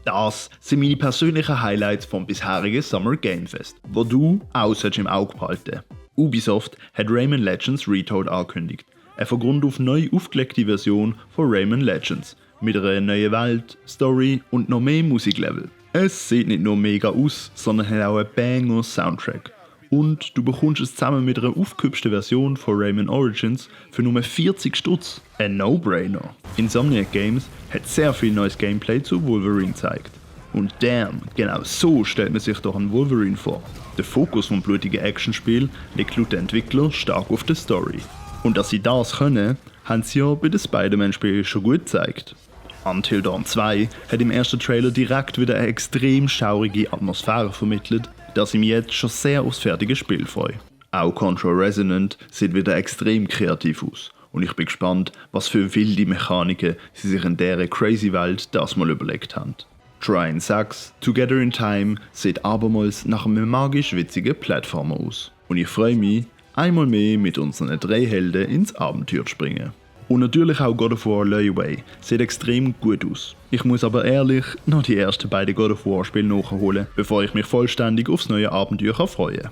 Das sind meine persönlichen Highlights vom bisherigen Summer Game Fest, wo du auch im Auge behalten. Ubisoft hat Rayman Legends Retold angekündigt. Eine von Grund auf neu aufgelegte Version von Rayman Legends. Mit einer neuen Welt, Story und noch mehr Musiklevel. Es sieht nicht nur mega aus, sondern hat auch einen Banger-Soundtrack. Und du bekommst es zusammen mit einer aufgehübschten Version von Rayman Origins für nur 40 Stutz. Ein No-Brainer. Insomniac Games hat sehr viel neues Gameplay zu Wolverine gezeigt. Und damn, genau so stellt man sich doch einen Wolverine vor. Der Fokus vom blutigen Actionspiel legt laut den Entwicklern stark auf die Story. Und dass sie das können, haben sie ja bei den Spider-Man-Spielen schon gut gezeigt. Until Dawn 2 hat im ersten Trailer direkt wieder eine extrem schaurige Atmosphäre vermittelt, dass ich mich jetzt schon sehr aufs fertige Spiel freue. Auch Control Resonant sieht wieder extrem kreativ aus und ich bin gespannt, was für wilde Mechaniken sie sich in dieser crazy Welt das mal überlegt haben. Trine 6 Together in Time sieht abermals nach einem magisch witzigen Plattformer aus und ich freue mich, einmal mehr mit unseren 3 Helden ins Abenteuer zu springen. Und natürlich auch God of War Layaway sieht extrem gut aus. Ich muss aber ehrlich noch die ersten beiden God of War Spiele nachholen, bevor ich mich vollständig aufs neue Abenteuer freue.